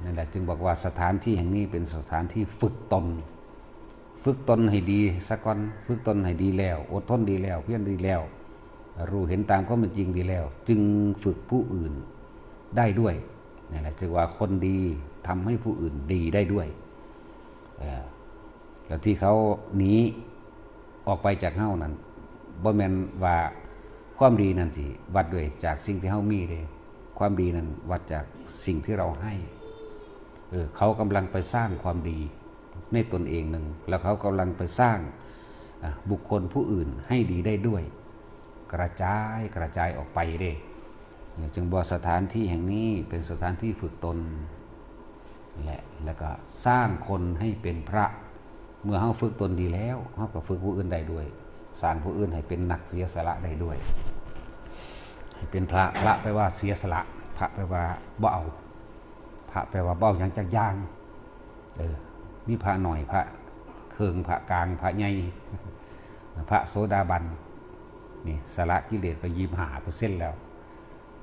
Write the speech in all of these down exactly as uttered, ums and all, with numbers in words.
นั่นแหละจึงบอกว่าสถานที่แห่งนี้เป็นสถานที่ฝึกตน ฝึกตนให้ดีซะก่อน ฝึกตนให้ดีแล้ว อดทนดีแล้ว เพียรดีแล้ว รู้เห็นตามความเป็นจริงดีแล้ว จึงฝึกผู้อื่นได้ด้วย นั่นแหละจึงว่าคนดีทำให้ผู้อื่นดีได้ด้วย เออ แล้วที่เขาหนีออกไปจากเฮานั้น บ่แม่นว่าความดีนั่นสิวัดด้วยจากสิ่งที่เฮามีเด้ ความดีนั้นวัดจากสิ่งที่เราให้ เออ เขากำลังไปสร้างความดีในตนเองหนึ่ง แล้วเขากำลังไปสร้าง อ่ะ บุคคลผู้อื่นให้ดีได้ด้วย กระจายกระจายออกไปเด้ เนี่ยจึงบอกสถานที่แห่งนี้เป็นสถานที่ฝึกตน และ แล้วก็สร้างคนให้เป็นพระ เมื่อเฮาฝึกตนดีแล้ว เฮาก็ฝึกผู้อื่นได้ด้วย สร้างผู้อื่นให้เป็นนักเสียสละได้ด้วย ให้เป็นพระ พระแปลว่าเสียสละ พระแปลว่าบ่เอา พระแปลว่าบ่เอาหยังจักอย่าง เออ มีพระหน่อย พระเคิง พระกลาง พระใหญ่ พระโสดาบัน นี่สละกิเลสไปยี่สิบห้าเปอร์เซ็นต์แล้ว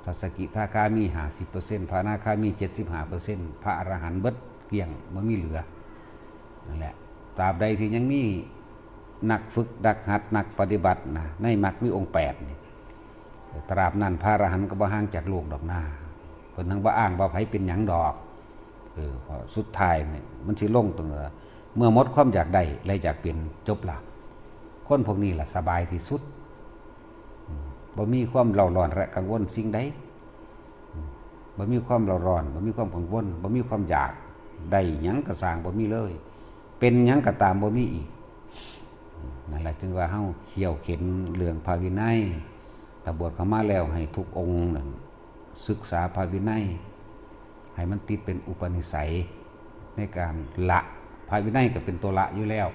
พระสกิทาคามีห้าสิบเปอร์เซ็นต์ พระอนาคามีเจ็ดสิบห้าเปอร์เซ็นต์ พระอรหันต์เบิดเกลี้ยง บ่มีเหลือ นั่นแหละ ตราบใดที่ยังมีนักฝึก นักหัด นักปฏิบัตินะ ในมรรคมีองค์แปดนี่ ตราบนั้นพระอรหันต์ก็บ่ห่างจากโลกดอกนา เพิ่นทั้งบ่อ้างว่าไผเป็นหยังดอก เออ เพราะสุดท้ายเนี่ยมันสิลงตรงว่า เมื่อหมดความอยากได้และอยากเป็น จบละ คนพวกนี้ล่ะสบายที่สุด อืม บ่มีความเร่าร้อนและกังวลสิ่งใด อืม บ่มีความเร่าร้อน บ่มีความกังวล บ่มีความอยากได้หยังก็สร้าง บ่มีเลย เป็นหยังก็ตาม บ่มีอีก อืม นั่นแหละจึงว่าเฮาเคี่ยวเข็ญเรื่องพระวินัย ถ้าบวชเข้ามาแล้วให้ทุกองค์นั่นศึกษาพระวินัย ให้มันติดเป็นอุปนิสัยในการละ พระวินัยก็เป็นตัวละอยู่แล้ว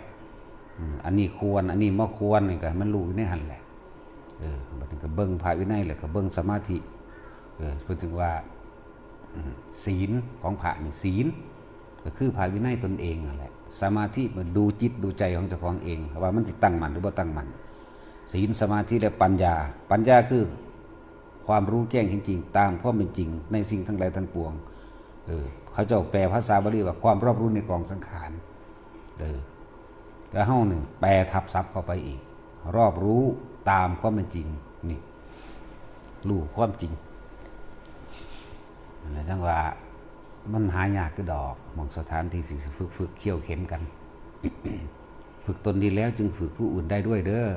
อืม อันนี้ควร อันนี้บ่ควร นี่ก็ให้มันรู้อยู่ในหั่นแหละ เออ บัดนี้ก็เบิ่งพระวินัย แล้วก็เบิ่งสมาธิ เออ เพิ่นถึงว่า อืม ศีลของพระนี่ ศีลก็คือพระวินัยตนเองนั่นแหละ สมาธิมันดูจิตดูใจของเจ้าของเอง ว่ามันสิตั้งมั่นหรือบ่ตั้งมั่น ศีล สมาธิ และปัญญา ปัญญาคือความรู้แจ้งเห็นจริงตามความเป็นจริงในสิ่งทั้งหลายทั้งปวง เออ เขาเจ้าแปลภาษาบาลีว่าความรอบรู้ในกองสังขาร เออ แล้วเฮานี่แปลทับศัพท์เข้าไปอีก รอบรู้ตามความเป็นจริง นี่ รู้ความจริง นั่นแหละจังว่ามันหายากคือดอก หม่องสถานที่สิฝึก ฝึกเคี่ยวเข็ญกัน ฝึกตนดีแล้วจึงฝึกผู้อื่นได้ด้วยเด้อ